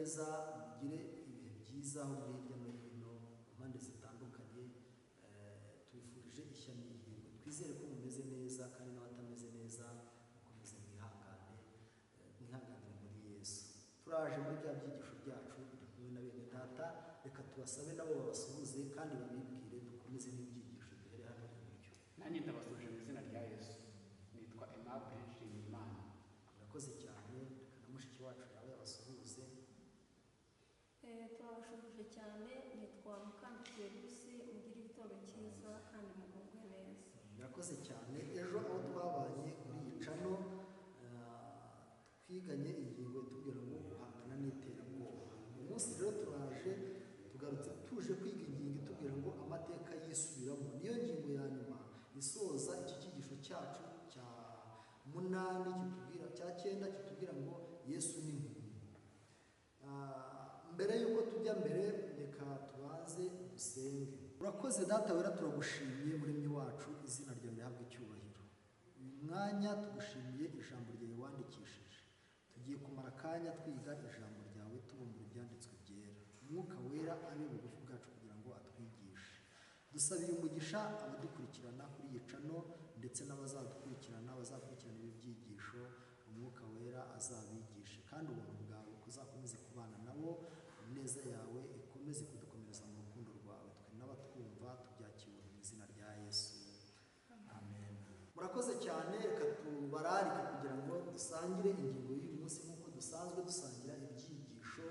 neza, mugire ibihe byiza aho muri hirya no hino mu mpande zitandukanye. Tubifurije ishya n'ihirwe, twizere ko mumeze neza kandi n'abatameze neza mukomeze mwihangane, mwihanganire muri Yesu. Turaje muri bya byigisho byacu, turi kumwe na bene data, reka tubasabe nabo babasuhuze kandi babibwire, dukomeze n'ibyigisho duhere hano iburyo. Nanjye ndabasuhuje mu izina rya Yesu, nitwa Aimable Nshimiyimana. Murakoze cyane, reka na mushiki wacu nawe abasuhuze. Turabashuhuje cyane, nitwa Mukandutiye Lucy, mugire igitondo cyiza kandi mugubwe neza. Murakoze cyane. Ejo aho twabanye kuri iyi channel twiganye ingingo itubwira ngo guhangana n'iterabwoba. Uyu munsi rero turaje tugarutse tuje kwiga ingingo itubwira ngo amateka yisubiramo. Niyo ngingo ya nyuma isoza iki cyigisho cyacu cya 8 kitubwira cya 9 kitubwira ngo Yesu ni impumyi. Mbere yuko tujya mbere reka tubanze dusenge. Urakoze Data wera, turagushimiye muremyi wacu, izina ryawe rihabwe icyubahiro. Uyu mwanya tugushimiye ijambo ryawe wandikishije. Tugiye kumara akanya twiga ijambo ryawe tubumbura ibyanditswe byera. Umwuka wera abe bugufi bwacu kugira ngo atwigishe. Dusabiye umugisha abadukurikirana kuri iyi channel ndetse n'abazadukurikirana, bazakurikirana ibi byigisho. Umwuka wera azabigishe kandi ubuntu bwawe kuzakomeze kubana nabo, ineza yawe ikomeze kudukomereza mu rukundo rwawe, twe n'abatwumva tubyakira mu izina rya Yesu, amen. Murakoze cyane, reka tubararike kugira ngo dusangire ingingo y'uyu munsi nk'uko dusanzwe dusangira ibyigisho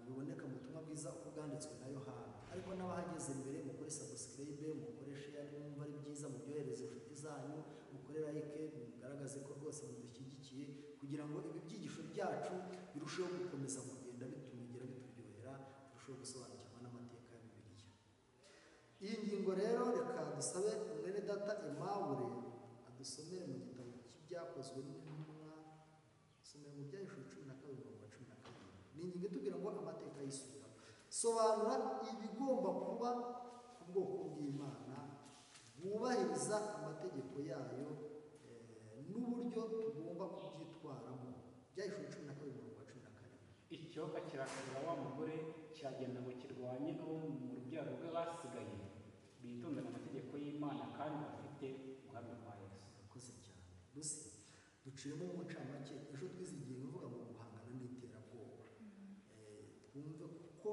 biboneka mu butumwa bwiza uko bwanditswe na Yohana. Ariko n'abahageze mbere mukore subscribe, mukore share nimba ari byiza, mubyohereze inshuti zanyu, mukore like, mugaragaze ko rwose mudushyigikiye kugira ngo ibi byigisho byacu birusheho gukomeza kugenda bitunogera, bituryohera, turusheho gusobanukirwa n'amateka ya Bibiliya. Iyi ngingo rero reka dusabe mwene data Aimable adusomere mu gitabo cy'ibyakozwe n'intumwa, somera mu Byahishuwe 12:12. Ni ingingo itubwira ngo amateka yisubiramo. Sobanura ibigomba kuba ku bwoko bw'Imana bwubahiriza amategeko yayo n'uburyo tugomba kubyitwaramo. Byahishuwe 12:17. Ikiyoka kirakarira wa mugore kiragenda ngo kirwanye abo mu rubyaro rwe basigaye bitondera amategeko y'Imana kandi bafite guhamya kwa Yesu. Murakoze cyane. Lucy, duciyemo mu ncamake, ejo twize ingingo ivuga ngo guhangana n'iterabwoba. Twumve kuko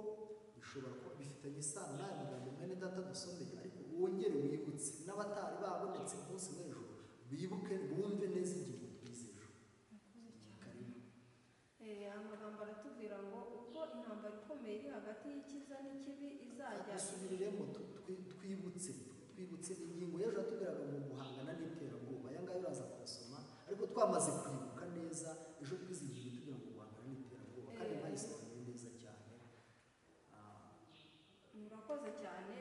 bishobora kuba bifitanye isano n'aya magambo mwene data dusomeye, ariko wongere wibutse n'abatari babonetse umunsi w'ejo bibuke bumve neza ingingo twize ejo. Karibu. Amagambo aratubwira ngo ubwo intambara ikomeye iri hagati y'icyiza n'ikibi izajya. Dusubiriremo, twibutse ingingo y'ejo yatubwiraga ngo guhangana n'iterabwoba. Aya ngaya uraza kuyasoma ariko twamaze kwibuka neza ejo twize ingingo itubwira ngo guhangana n'iterabwoba kandi mwayisobanuye neza cyane. Murakoze cyane.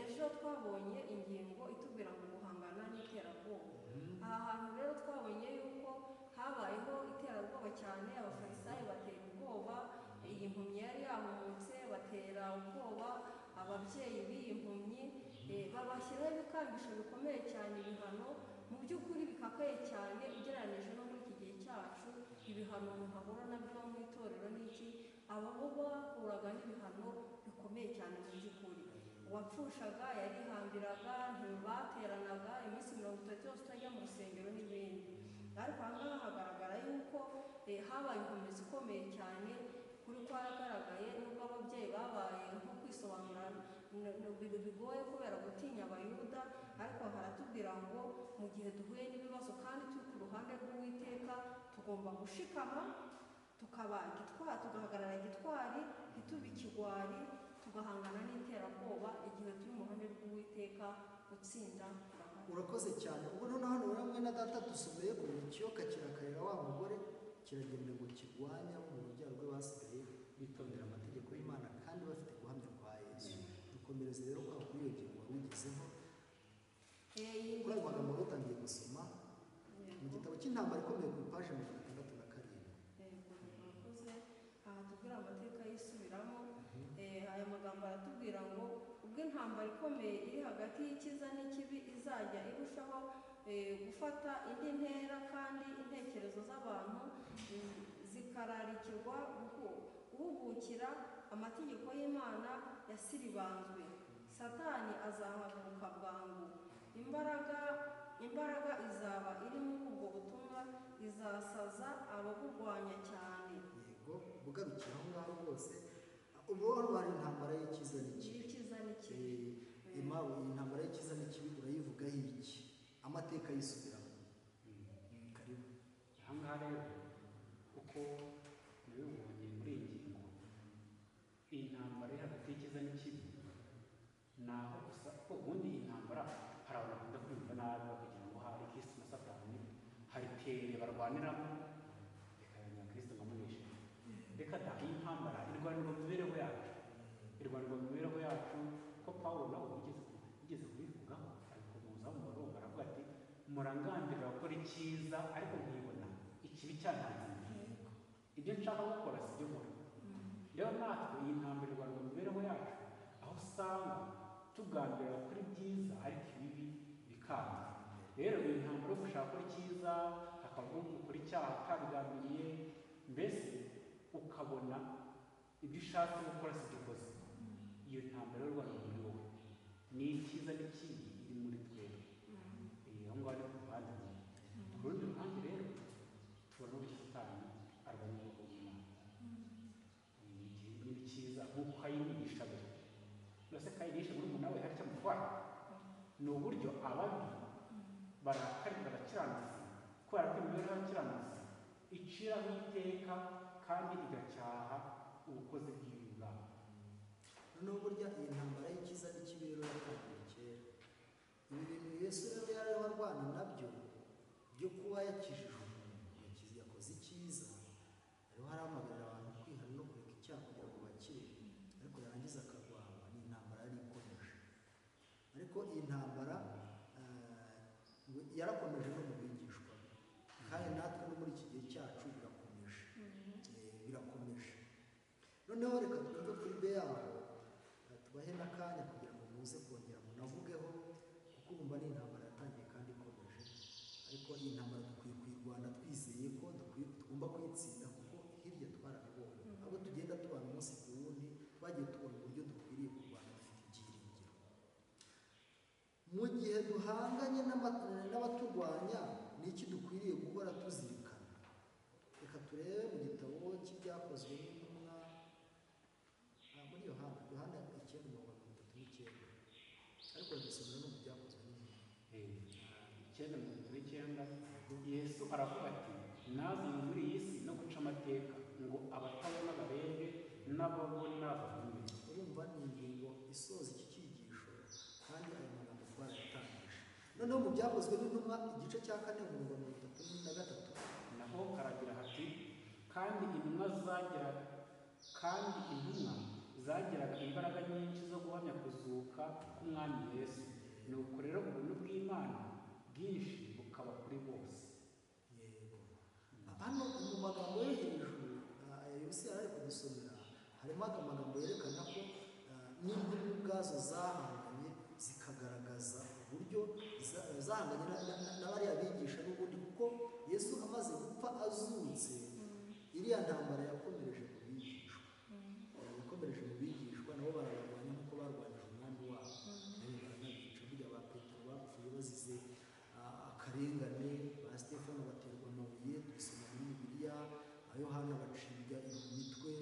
Ejo twabonye ingingo itubwira ngo guhangana n'iterabwoba. Aha hantu rero twabonye yuko habayeho iterabwoba cyane, abafarisayo batera ubwoba, iyi mpumyi yari yahumutse batera ubwoba ababyeyi b'iyi mpumyi, babashyiraho ibikangisho bikomeye cyane, ibihano mu by'ukuri bikakaye cyane ugereranije no muri iki gihe cyacu. Ibihano umuntu ahura nabyo mu itorero n'iki, aba bo bahuraga n'ibihano bikomeye cyane mu by'ukuri. Uwapfushaga yarihambiraga, ntibateranaga iminsi 30 yose utajya mu rusengero n'ibindi. Ariko aha ngaha hagaragara yuko habaye inkomezi ikomeye cyane kuri kwaragaragaye, nubwo ababyeyi babaye nko kwisobanura bigoye kubera gutinya Abayuda, ariko haratubwira ngo mu gihe duhuye n'ibibazo kandi turi ku ruhande rw'Uwiteka tugomba gushikama, tukaba gitwari, tugahagarara gitwari, ntitube ikigwari, tugahangana n'iterabwoba igihe turi mu ruhande rw'Uwiteka gutsinda. Urakoze cyane. Ubwo noneho hano hamwe na data dusomeye ko ikiyoka kirakarira wa mugore kiragenda ngo kirwanya mu rubyaro rwe basigaye bitondera amategeko y'Imana kandi bafite guhamya kwa Yesu. Dukomereze rero kwa kuri iyo ngingo wari ugezeho. Kuri ayo magambo utangiye gusoma mu gitabo cy'intambara ikomeye ku ipaji 67. Murakoze. Aha tubwira amateka yisubiramo. Aya magambo aratubwira ngo ubwo intambara ikomeye iri hagati y'icyiza n'ikibi izajya irushaho gufata indi ntera kandi intekerezo z'abantu zikararikirwa guhugura. Guhubukira amategeko y'Imana yasiribanzwe. Satani azahaguruka bwangu. Imbaraga izaba iri muri ubwo butumwa izasaza ababurwanya cyane. Yego, bugarukira aho ngaho rwose. Ubu hari intambara y'icyiza n'ikibi. Icyiza n'ikibi. Imawe, iyi ntambara y'icyiza n'ikibi urayivugaho iki? Amateka yisubiramo. Karibu. Aha ngaha rero uko nabibonye muri iyi ngingo, iyi ntambara iri hagati y'icyiza n'ikibi ni aho gusa ko ubundi iyi ntambara hari abantu bakunda kwiyumva nabi bakagira ngo hari Kristo na Satani, hari tere barwaniramo, reka Kristo nkamunesheje. Reka da, iyi ntambara irwanirwa mu mibereho yacu, irwanirwa mu mibereho yacu, ko Pawulo nawe yigeze kubivugaho, abikomozaho mu Baroma, aravuga ati murangambirira gukora icyiza ariko nkibona ikibi cyantanze imbere. Ibyo nshaka gukora si byo nkora. Rero natwe iyi ntambara irwanirwa mu mibereho yacu, aho usanga tugambirira gukora ibyiza ariko ibibi bikanga. Rero iyi ntambara yo gushaka gukora icyiza, hakabaho gukora icyaha utabigambiriye, mbese ukabona ibyo ushatse gukora si byo ukoze. Iyo ntambara y'u Rwanda muri wowe ni icyiza n'ikibi iri muri twebwe. Aho ngaho ni ku ruhande rumwe. Ku rundi ruhande rero tubona uburyo Satani arwanya ubwoko bw'Imana. Ni cyiza nk'uko Kayini yishe Abeli. Mbese Kayini yishe murumuna we hari icyo amutwara? Ni uburyo ababi barakarira abakiranutsi, kubera ko imibereho y'abakiranutsi iciraho iteka kandi igacyaha ubukozi bw'ibibi bwabo. Noneho burya iyi ntambara y'icyiza n'ikibi rero yatangiye kera. Ibi bintu Yesu rero yari ariho arwana nabyo byo kuba yakijije umuntu, yakoze icyiza, ariho arahamagarira abantu kwihana no kureka icyaha kugira ngo bakire, ariko yarangiza akarwana. Ni intambara yari ikomeje, ariko iyi ntambara yarakomeje no mu bigishwa be, kandi natwe no muri iki gihe cyacu birakomeje. Birakomeje. Noneho reka twumve kuri be yaho, tubahe n'akanya kugira ngo muze kongera munavugeho, kuko urumva ni intambara yatangiye kandi ikomeje. Ariko iyi ntambara dukwiye kuyirwana twizeye ko tugomba kuyitsinda, kuko hirya twarabibonye. Abo tugenda tubana umunsi ku wundi, twagiye tubona uburyo dukwiriye kurwana dufite ibyiringiro. Mu gihe duhanganye n'abaturwanya, ni iki dukwiriye guhora tuzirikana? Reka turebe mu gitabo cy'ibyakozwe n'intumwa, muri Yohana, Yohana 9:39, ariko dusomera no mu byakozwe n'intumwa. 9:39, Yesu aravuga ati nazanywe muri iyi si no guca amateka ngo abatabona barebe n'ababona bahume. Urumva ni ingingo isoza iki cyigisho, kandi aya magambo twarayatangije. Noneho mu byakozwe n'intumwa igice cya 4:33, naho haragira hati kandi intumwa zagiraga imbaraga nyinshi zo guhamya kuzuka k'Umwami Yesu. Nuko rero ubuntu bw'Imana bwinshi bukaba kuri bose. Yego. Hano mu magambo yo hejuru Yesu yari ari kudusomera, harimo amagambo yerekana ko n'intumwa ubwazo zahanganye, zikagaragaza uburyo zahanganye na bariya bigisha n'ubundi, kuko Yesu amaze gupfa azutse, iriya ntambara yakomereje mu bigishwa. Yakomereje mu bigishwa, nabo bararwanya nk'uko barwanyije umwami wabo. Baranabica. Burya ba Petero bapfuye bazize akarengane, ba Stefano baterwa amabuye, tubisoma muri Bibiliya, ba Yohana bacibwa imitwe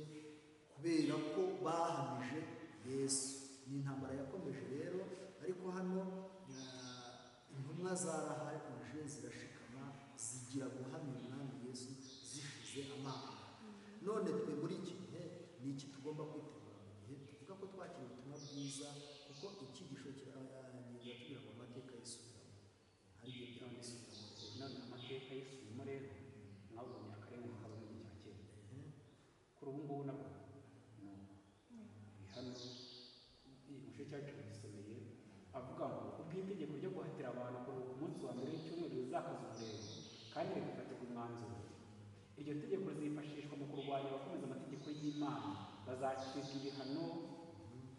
kubera ko bahamije Yesu. Ni intambara yakomeje rero, ariko hano intumwa zarahaje zirashikama, zigira guhamya umwami Yesu zishize amanga. None twe muri iki gihe ni iki tugomba kwitegura mu gihe tuvuga ko twakira ubutumwa bwiza, kuko icyigisho kiratubwira ngo amateka yisubiramo. Hari igihe byakwisubiramo. None amateka yisubiramo rero, mwabonye akarengane kaba mu gihe cya kera. Kuri ubu ngubu nabwo ni uko. Hano igice cyacu gisomeye avuga ngo ubw'itegeko ryo guhatira abantu kuruhuka umunsi wa mbere w'icyumweru rizakaza umurego kandi rigafatirwa umwanzuro. Iryo tegeko rizifashishwa mu kurwanya abakomeza amategeko y'Imana, bazacibwa ibihano,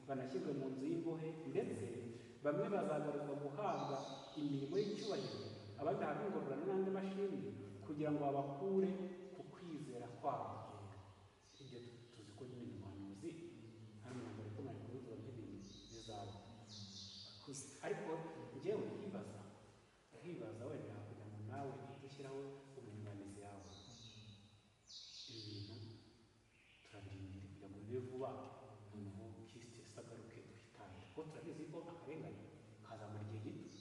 banashyirwe mu nzu y'imbohe, ndetse bamwe bazagaruzwa guhabwa imirimo y'icyubahiro, abandi bahabwe ingororano n'andi mashimwe kugira ngo babakure ku kwizera kwabo. Ibyo tuzi ko nyine nyuma Murakoze. Ariko njyewe nkibaza wenda kugira ngo nawe dushyiraho umwunganizi yawe, ibi bintu turabirindira kugira ngo bibe vuba, noneho Kristo Yesu agaruke twitahire, kuko turabizi ko akarengane kazamara igihe gito,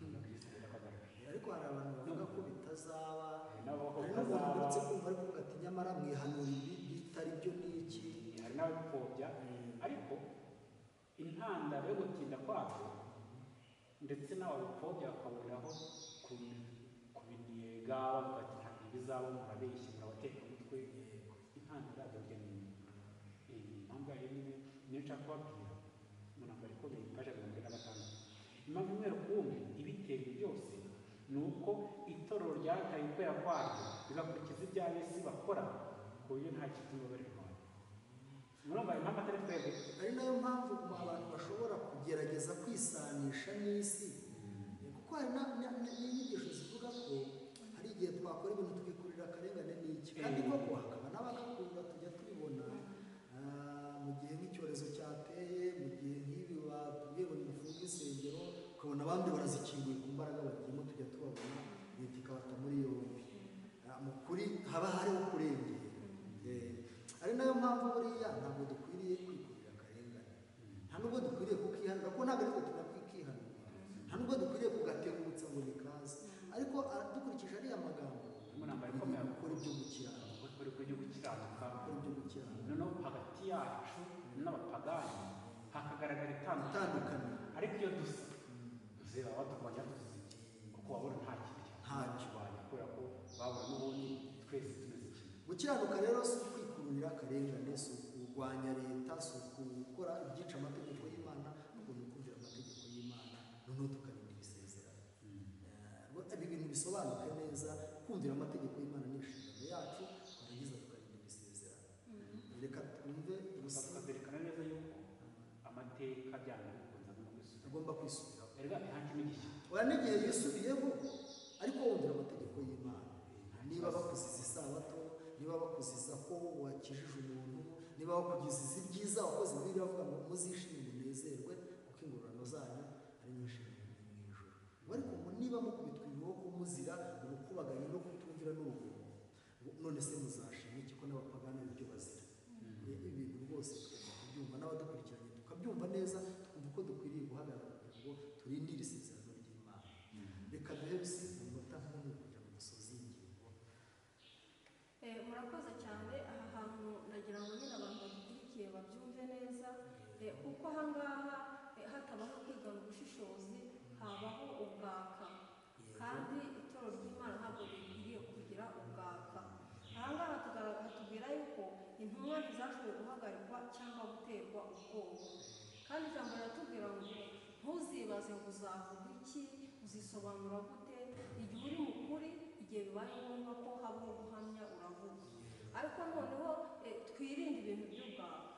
noneho Kristo rero akagaruka. Ariko hari abantu bavuga ko bitazaba, Hari n'abavuga ko hari n'umuntu bitazaba. uretse kumva ari kuvuga ati nyamara mwihanura ibi bitari byo ni iki? Hari n'ababipfobya, ariko intandaro yo gutinda kwabyo ndetse n'ababipfobya bakaboneraho kubiniga bavuga ati ntabwo bizaba, murabeshya, murabatekamutwe. Intandaro yabyo burya ni imwe. Impamvu yayo nyine niyo nshaka kubabwira mu ntambara ikomeye, paji 46. Impamvu imwe rukumbi ibitera ibi byose ni uko itorero ryataye ukwera kwaryo rigakurikiza ibyo ab'isi bakora, ku buryo nta gituma barirwanya. Murumva impamvu atari twebwe. Ari nayo mpamvu abantu bashobora kugerageza kwisanisha n'isi, kuko hari n'inyigisho zivuga ko hari igihe twakora ibintu tukikurira akarengane n'iki, kandi koko hakaba n'abagakunda, tujya tubibona. Mu gihe nk'icyorezo cyateye, mu gihe nk'ibi batubwiye ngo nimufunge insengero, ukabona abandi barazikinguye ku mbaraga bagiyemo, tujya tubabona, leta ikabata muri yombi. Mu kuri haba hariho kurengera. Ari nayo mpamvu buriya ntabwo dukwiriye kwikurira akarengane, nta nubwo dukwiriye kukihanura, kuko ntabwo ariko tunakwikihanura, nta nubwo dukwiriye kugategutsa ngo nikaze. Ariko dukurikije ariya magambo, Mu ntambara ikomeye, gukora ibyo gukiranuka, gukora ibyo gukiranuka, gukora ibyo gukiranuka, noneho hagati yacu n'abapagani hakagaragara itandukaniro, itandukaniro. Ariko iyo dusa tuzeba baturwanya tuzize iki, kuko wabona nta kintu Ntacyo. cyarwanya, kubera ko babona n'ubundi twese tumeze kimwe. Gukiranuka rero si ukwikururira akarengane, si ukurwanya leta, si ukukora ibyica amategeko y'Imana, ahubwo ni ukumvira amategeko y'Imana, noneho tukarinda ibisezerano. Ibi bintu bisobanuke neza, kumvira amategeko y'Imana ni inshingano yacu, twarangiza tukarinda ibisezerano. Reka twumve Gusa gusa tukazirikana neza yuko amateka byanga bikunze agomba kwisubiraho. Agomba kwisubiraho. Erega nta kintu gishya. Oya, n'igihe yisubiyeho ariko wumvira amategeko y'Imana. Niba bakuziza isabato, niba bakuziza ko wakijije umuntu, niba bakugiziza ibyiza wakoze, Bibiliya iravuga ngo muzishime munezerwe kuko ingororano zanyu ari nyinshi mu ijuru. Ngo ariko ngo niba mukubitwa ibiboko muzira ubukubaganyi no kutumvira n'urugomo, ngo none se muzashima iki ko n'abapagani ari byo bazira? Ibintu rwose tugomba kubyumva, n'abadukurikiranye tukabyumva neza, tukumva uko dukwiriye guhagarara kugira ngo turindire isezerano ry'Imana. Reka duhe Rusi umunota nk'umwe kugira ngo dusoze iyi ngingo. Murakoze cyane. Aha hantu nagira ngo nyine abantu badukurikiye babyumve neza, kuko aha ngaha hatabaho kwigana ubushishozi habaho ubwaka, kandi itorero ry'Imana ntabwo rikwiriye kugira ubwaka. Aha ngaha hatubwira yuko intumwa ntizashoboye guhagarikwa cyangwa guterwa ubwoba, kandi ijambo riratubwira ngo ntuzibaze ngo uzavuga iki, uzisobanura gute, igihe uri mu kuri, igihe bibaye ngombwa ko habaho guhamya uravuga. Ariko noneho twirinde ibintu by'ubwaka.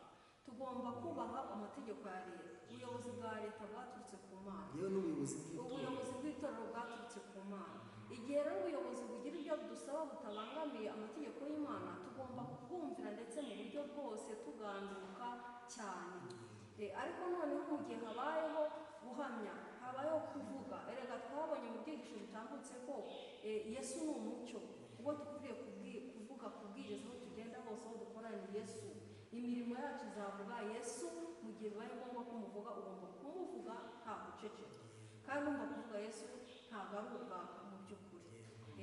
Tugomba kubaha amategeko ya leta. Ubuyobozi bwa leta bwaturutse ku Mana, yewe n'ubuyobozi bw'itorero, ubuyobozi bw'itorero bwaturutse ku Mana. Igihe rero ubuyobozi bugira ibyo budusaba butabangamiye amategeko y'Imana, tugomba kubwumvira ndetse mu buryo bwose tuganduka cyane. Ariko noneho mu gihe habayeho guhamya, habayeho kuvuga, erega twabonye mu byigisho bitambutse ko Yesu ni umucyo, ubwo dukwiriye kuvuga, kubwiriza aho tugenda hose, aho dukorana ni Yesu. Imirimo yacu izavuga Yesu. Mu gihe bibaye ngombwa ko umuvuga, ugomba kumuvuga nta guceceka. Kandi umva, kuvuga Yesu ntabwo ari ubwaka mu by'ukuri.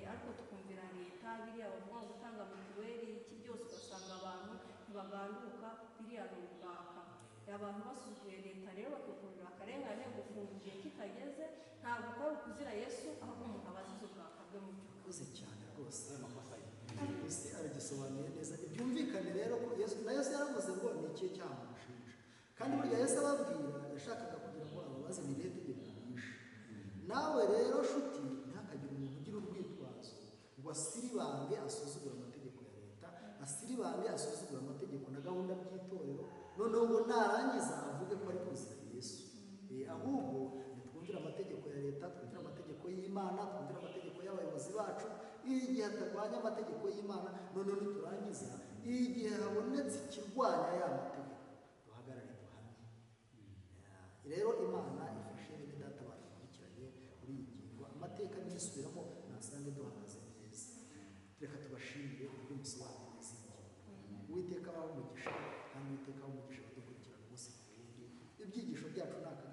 Ariko tukumvira leta, biriya bavuga ngo gutanga mituweli iki byose, ugasanga abantu ntibaganduka, biriya ni ubwaka. Abantu basuzuguye leta rero bakikurira akarengane, gufunga igihe kitageze, ntabwo kwari ukuzira Yesu, ahubwo umuntu aba azize ubwaka bwe mu by'ukuri. Urakoze cyane rwose. Ayo makosa ye. Ese aragisobanuye neza. Byumvikane rero ko Yesu na Yesu yaravuze ngo ni ikihe cyaha mushinja, kandi burya Yesu ababwira yashakaga kugira ngo ababaze ni irihe tegeko yishe. Nawe rero shuti, ntihakagire umuntu ugira urwitwazo ngo asiribange asuzugure amategeko ya leta, asiribange asuzugure amategeko na gahunda by'itorero, noneho ngo narangiza avuge ko ari kuzira Yesu. Ahubwo nitwumvire amategeko ya leta, twumvire amategeko y'Imana, twumvire amategeko y'abayobozi bacu, igihe atarwanya amategeko y'Imana. Noneho niturangiza, igihe habonetse ikirwanya ya mategeko, duhagarare duhamye. Rero Imana ifashe bene data badukurikiranye muri iyi ngingo, amateka niyisubiramo nasange duhagaze neza. Reka tubashimire uburyo musobanura neza iyi ngingo. Uwiteka abahe umugisha, kandi Uwiteka abahe umugisha abadukurikirana umunsi ku wundi. Ibyigisho byacu ni akagaruka.